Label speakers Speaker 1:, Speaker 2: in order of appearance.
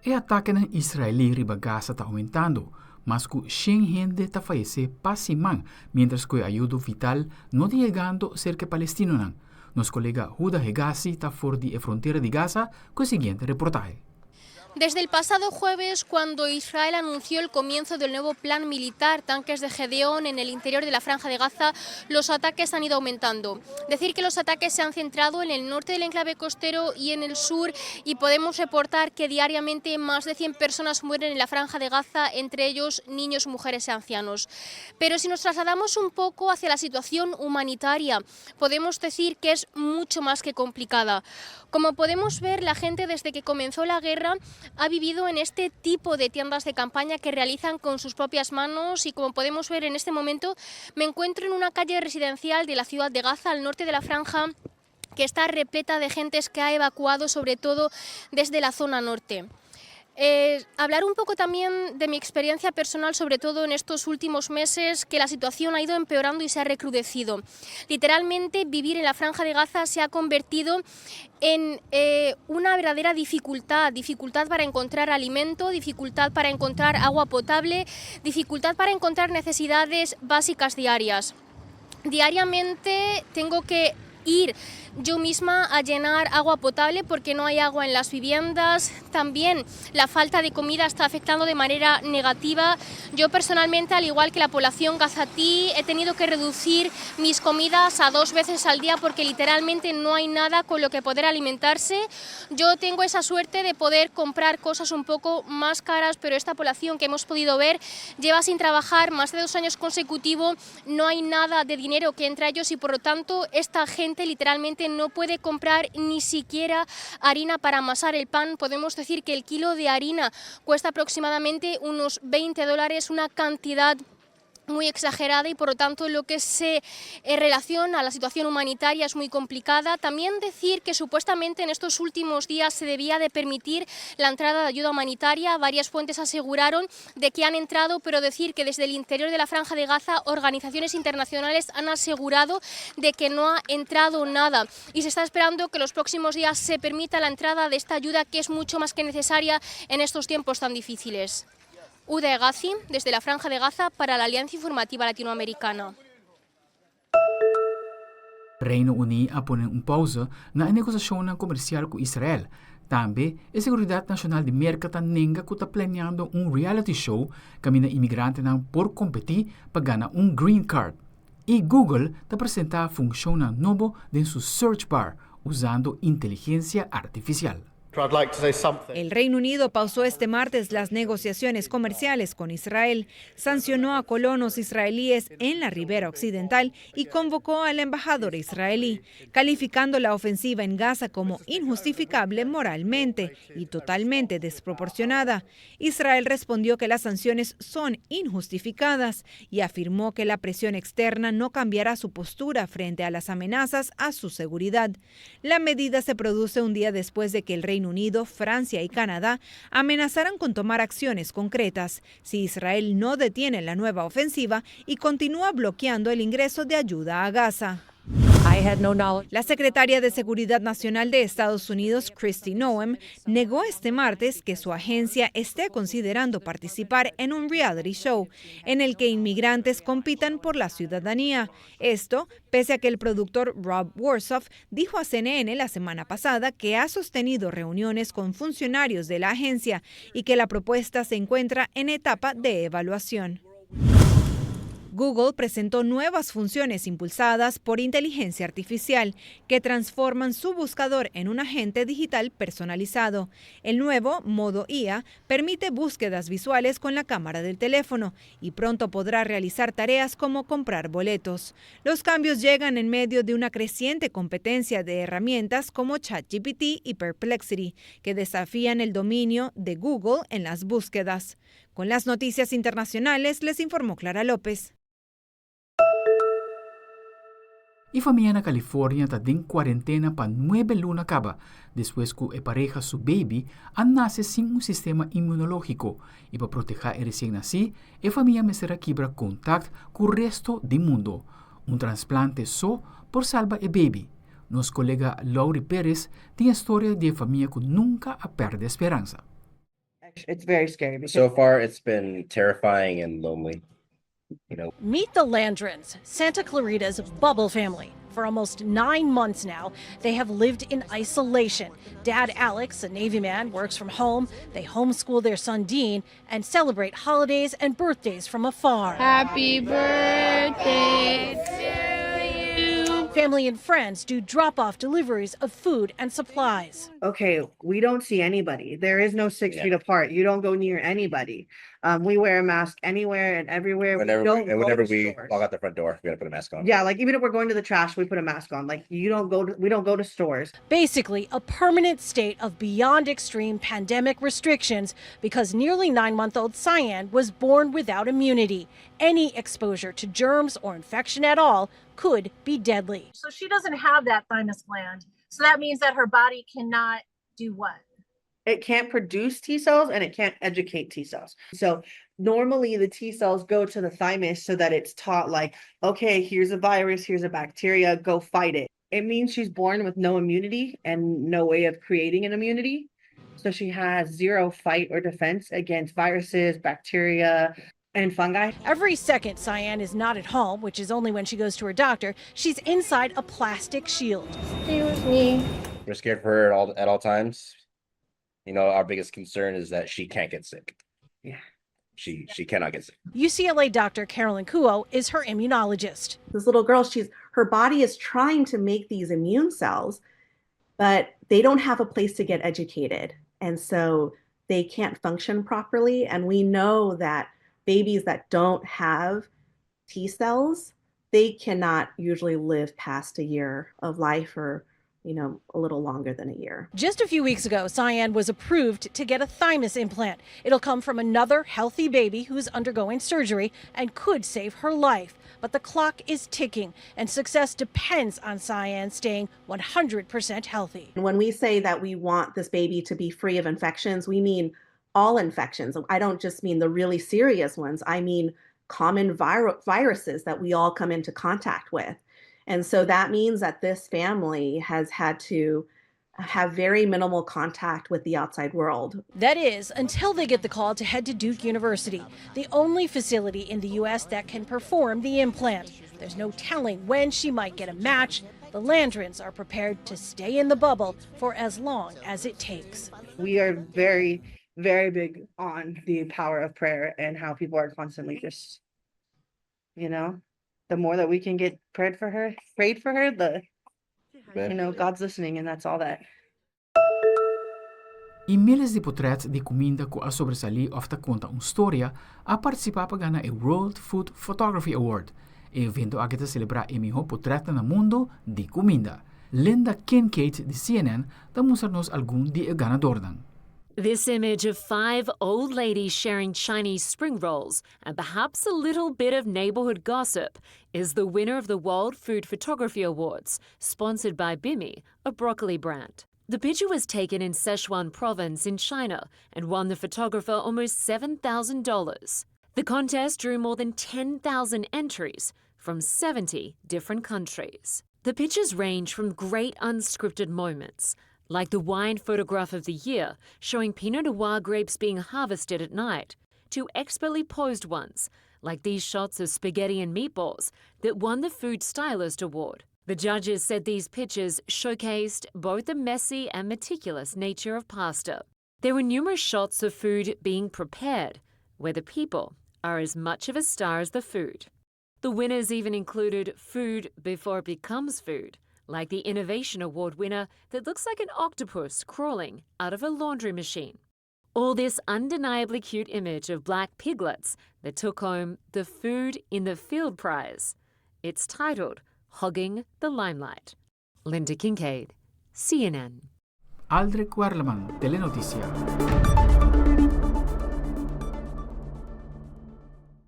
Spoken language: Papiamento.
Speaker 1: E atakenan israelí riba Gaza ta oumentando. Mas ku 100 hende ta fayesé pa siman, miéntras ku e ayudo vital no ta yegando serka e palestinonan. Nos kolega Huda Hegazi ta for di e frontera di Gaza ku e siguiente reportahe.
Speaker 2: Desde el pasado jueves, cuando Israel anunció el comienzo del nuevo plan militar, tanques de Gedeón en el interior de la Franja de Gaza, los ataques han ido aumentando. Decir que los ataques se han centrado en el norte del enclave costero y en el sur y podemos reportar que diariamente más de 100 personas mueren en la Franja de Gaza, entre ellos niños, mujeres y ancianos. Pero si nos trasladamos un poco hacia la situación humanitaria, podemos decir que es mucho más que complicada. Como podemos ver, la gente desde que comenzó la guerra ha vivido en este tipo de tiendas de campaña que realizan con sus propias manos y, como podemos ver en este momento, me encuentro en una calle residencial de la ciudad de Gaza, al norte de la franja, que está repleta de gentes que ha evacuado sobre todo desde la zona norte. Hablar un poco también de mi experiencia personal, sobre todo en estos últimos meses, que la situación ha ido empeorando y se ha recrudecido. Literalmente, vivir en la Franja de Gaza se ha convertido en una verdadera dificultad, dificultad para encontrar alimento, dificultad para encontrar agua potable, dificultad para encontrar necesidades básicas diarias. Diariamente tengo que ir yo misma a llenar agua potable porque no hay agua en las viviendas. También la falta de comida está afectando de manera negativa. Yo personalmente, al igual que la población gazatí, he tenido que reducir mis comidas a dos veces al día porque literalmente no hay nada con lo que poder alimentarse. Yo tengo esa suerte de poder comprar cosas un poco más caras, pero esta población que hemos podido ver lleva sin trabajar más de 2 años consecutivos, no hay nada de dinero que entre a ellos y, por lo tanto, esta gente literalmente no puede comprar ni siquiera harina para amasar el pan. Podemos decir que el kilo de harina cuesta aproximadamente unos 20 dólares, una cantidad muy exagerada y, por lo tanto, lo que se relaciona a la situación humanitaria es muy complicada. También decir que supuestamente en estos últimos días se debía de permitir la entrada de ayuda humanitaria. Varias fuentes aseguraron de que han entrado, pero decir que desde el interior de la Franja de Gaza organizaciones internacionales han asegurado de que no ha entrado nada y se está esperando que los próximos días se permita la entrada de esta ayuda, que es mucho más que necesaria en estos tiempos tan difíciles. Huda Hegazi, desde la Franja de Gaza, para la Alianza Informativa Latinoamericana.
Speaker 1: Reino Uní a pone un pousa na negosiashon komersial ku Israel. Tambe, e Seguridat Nashonal di Merka ta nenga ku ta planiando un reality show kaminda imigrantenan por kompetí pa gana un green card. I Google ta presentá funshon nobo den su search bar usando inteligensia artifisial.
Speaker 3: El Reino Unido pausó este martes las negociaciones comerciales con Israel, sancionó a colonos israelíes en la ribera occidental y convocó al embajador israelí, calificando la ofensiva en Gaza como injustificable moralmente y totalmente desproporcionada. Israel respondió que las sanciones son injustificadas y afirmó que la presión externa no cambiará su postura frente a las amenazas a su seguridad. La medida se produce un día después de que el Reino Unido, Francia y Canadá amenazaran con tomar acciones concretas si Israel no detiene la nueva ofensiva y continúa bloqueando el ingreso de ayuda a Gaza. La secretaria de Seguridad Nacional de Estados Unidos, Kristi Noem, negó este martes que su agencia esté considerando participar en un reality show en el que inmigrantes compitan por la ciudadanía. Esto, pese a que el productor Rob Worsoff dijo a CNN la semana pasada que ha sostenido reuniones con funcionarios de la agencia y que la propuesta se encuentra en etapa de evaluación. Google presentó nuevas funciones impulsadas por inteligencia artificial que transforman su buscador en un agente digital personalizado. El nuevo modo IA permite búsquedas visuales con la cámara del teléfono y pronto podrá realizar tareas como comprar boletos. Los cambios llegan en medio de una creciente competencia de herramientas como ChatGPT y Perplexity, que desafían el dominio de Google en las búsquedas. Con las noticias internacionales les informó Clara López.
Speaker 1: E famia na California ta den kuarentena pa 9 luna kaba, despues ku e pareha su baby a nase sin un sistema inmunológiko i, pa protehá e resien nasí, e famia mester a kibra kontakto ku resto di mundu. Un trasplante so por salba e baby. Nos kolega Lauri Pérez tin e historia di famia ku nunka a pèrdè speransa.
Speaker 4: It's very scary because
Speaker 5: So far, it's been terrifying and lonely.
Speaker 6: Meet the Landrins, Santa Clarita's bubble family. For almost 9 months now, they have lived in isolation. Dad Alex, a Navy man, works from home. They homeschool their son Dean and celebrate holidays and birthdays from afar.
Speaker 7: Happy birthday to you.
Speaker 6: Family and friends do drop off deliveries of food and supplies.
Speaker 4: Okay, we don't see anybody. There is no 6 feet apart. You don't go near anybody. We wear a mask anywhere and everywhere. We
Speaker 5: Whenever,
Speaker 4: don't
Speaker 5: and
Speaker 4: go
Speaker 5: whenever
Speaker 4: to
Speaker 5: we
Speaker 4: stores.
Speaker 5: walk out the front door, we gotta put a mask on.
Speaker 4: Yeah, like even if we're going to the trash, we put a mask on. Like you don't go to, we don't go to stores.
Speaker 6: Basically, a permanent state of beyond extreme pandemic restrictions because nearly 9-month-old Cyan was born without immunity. Any exposure to germs or infection at all could be deadly.
Speaker 8: So she doesn't have that thymus gland. So that means that her body cannot do what?
Speaker 4: It can't produce T cells and it can't educate T cells. So normally the T cells go to the thymus so that it's taught like, okay, here's a virus, here's a bacteria, go fight it. It means she's born with no immunity and no way of creating an immunity. So she has zero fight or defense against viruses, bacteria, and fungi.
Speaker 6: Every second Cyan is not at home, which is only when she goes to her doctor, she's inside a plastic shield.
Speaker 7: Excuse me.
Speaker 5: We're scared for her at all times. Our biggest concern is that she can't get sick. She cannot get sick.
Speaker 6: UCLA doctor Carolyn Kuo is her immunologist.
Speaker 9: This little girl, she's her body is trying to make these immune cells, but they don't have a place to get educated. And so they can't function properly. And we know that babies that don't have T cells, they cannot usually live past a year of life or a little longer than a year.
Speaker 6: Just a few weeks ago, Cyan was approved to get a thymus implant. It'll come from another healthy baby who's undergoing surgery and could save her life. But the clock is ticking, and success depends on Cyan staying 100% healthy.
Speaker 9: When we say that we want this baby to be free of infections, we mean all infections. I don't just mean the really serious ones. I mean common viruses that we all come into contact with. And so that means that this family has had to have very minimal contact with the outside world.
Speaker 6: That is, until they get the call to head to Duke University, the only facility in the U.S. that can perform the implant. There's no telling when she might get a match. The Landrins are prepared to stay in the bubble for as long as it takes.
Speaker 4: We are very, very big on the power of prayer and how people are constantly just, the more that we can get prayed for her, the God's listening, and that's all that.
Speaker 1: I míles di portrèt di kuminda ku a sobresalí òf ta konta un storia a partisipá pa gana e World Food Photography Award. E evento aki ta selebrá e mihó portrèt na mundu di kuminda. Linda Kincaid di CNN ta mustra nos algun di e ganadónan.
Speaker 10: This image of five old ladies sharing Chinese spring rolls and perhaps a little bit of neighborhood gossip is the winner of the World Food Photography Awards, sponsored by Bimi, a broccoli brand. The picture was taken in Sichuan province in China and won the photographer almost $7,000. The contest drew more than 10,000 entries from 70 different countries. The pictures range from great unscripted moments, like the wine photograph of the year showing Pinot Noir grapes being harvested at night, to expertly posed ones, like these shots of spaghetti and meatballs that won the Food Stylist Award. The judges said these pictures showcased both the messy and meticulous nature of pasta. There were numerous shots of food being prepared, where the people are as much of a star as the food. The winners even included food before it becomes food, like the Innovation Award winner that looks like an octopus crawling out of a laundry machine. Or this undeniably cute image of black piglets that took home the Food in the Field prize. It's titled Hogging the Limelight. Linda Kincaid, CNN.
Speaker 1: Aldrich Werleman, Telenoticias.